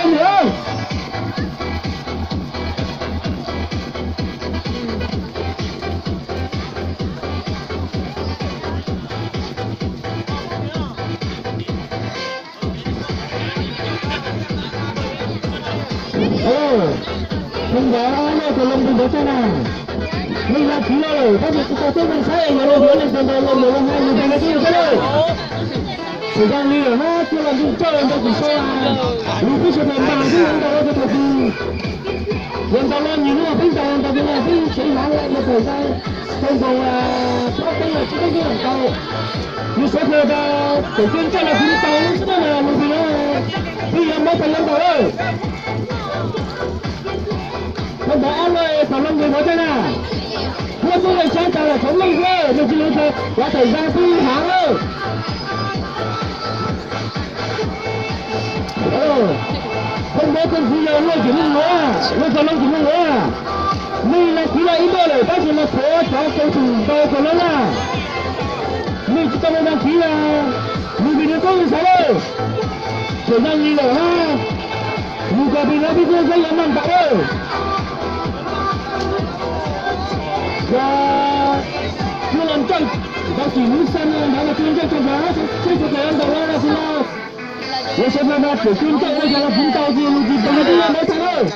Alo, thov nrog lawv cov loo tus npawg Tsaij na. Neeg los kiv los lawm, tab sis kuv tau teb meej saib yog loo yuav neeg tau ntau loo mus loo hais lus npe no twb yog saib lawm. Txawm zoo li lawm hab, txij los ntuj tsaug nrau kuv sau, lus peb sawv daws npaj twb yuav ntau rau thaum twg. Yuav ntau los nyias lub peb ntaus ntau li no peb tsev hnav lawm yuav tawm ntau, tau nkaus plaub peb los tsis tau nkaus. Yus xav tias thaum twg ntsaj los kuv tau lub txoj no lus npe no, peb yuav muab tau yuav ntau lawm. Thov npawg Ab Luaj kom loo nqis vauv Tsaij na. Huab tub Leej Tsab tas los thov meej xwb, nws tsis lug tau, yav tawm zag peb hnav lawm. Thov npawg koom kuv yog luag tsim neeg luav, luag cov loo tsim neeg luav. Neeg los kiv los ib ntuj lawm tab sis los thov cov koom tsim ntau cov loo na. Neeg tsis tau mus dag kiv los, nws vim nws koob xav lawm. Tseem zoo li lawm hab, nws kom pem no peb kuj xav yuav maj npaum lawm. Yog cuag los ntsawj ntau tsim lub xyoo no ntawd los cuag ntsawj tshaj nrho, seb txhua tus yuav ntaus los no xwb los. Yog sawv daws no tseem cuag ntsawj ua yog los kuv ntaus ces lus tsis tau yog twb yog ntawd tag lawm.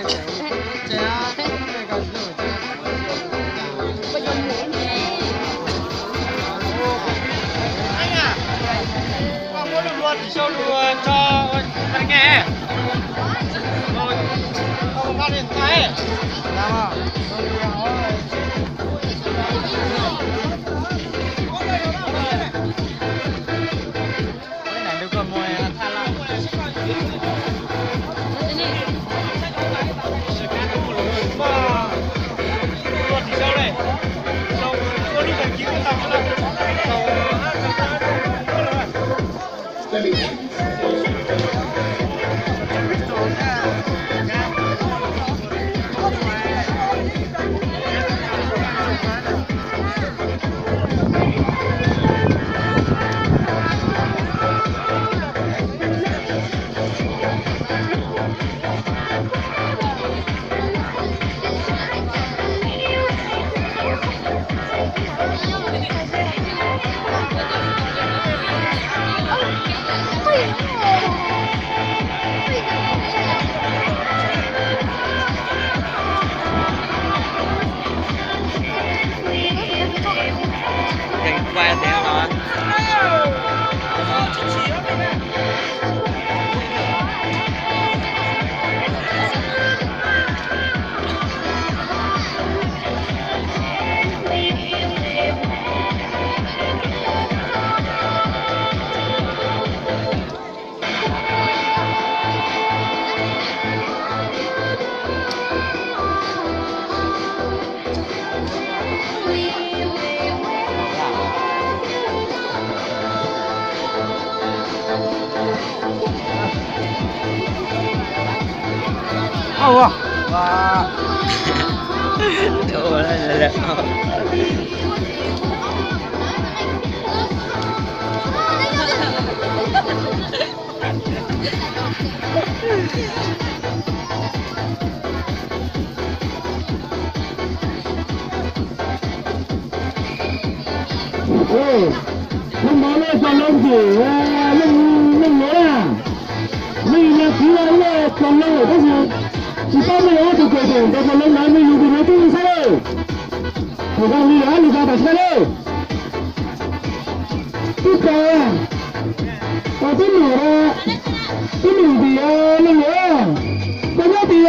Hnub no nej cov loo tim neej nuav na, nej yog kiv loo ib cov loo lawm tab sis tsis paub nej ob tug kawm tseem cov loo ntawd nej yug tus nuav tub xab lawm. Thaum zoo li lawm lug tag tam sim lawm. Tub tau, tub num, tub num tim neej nuav, koj nyob tim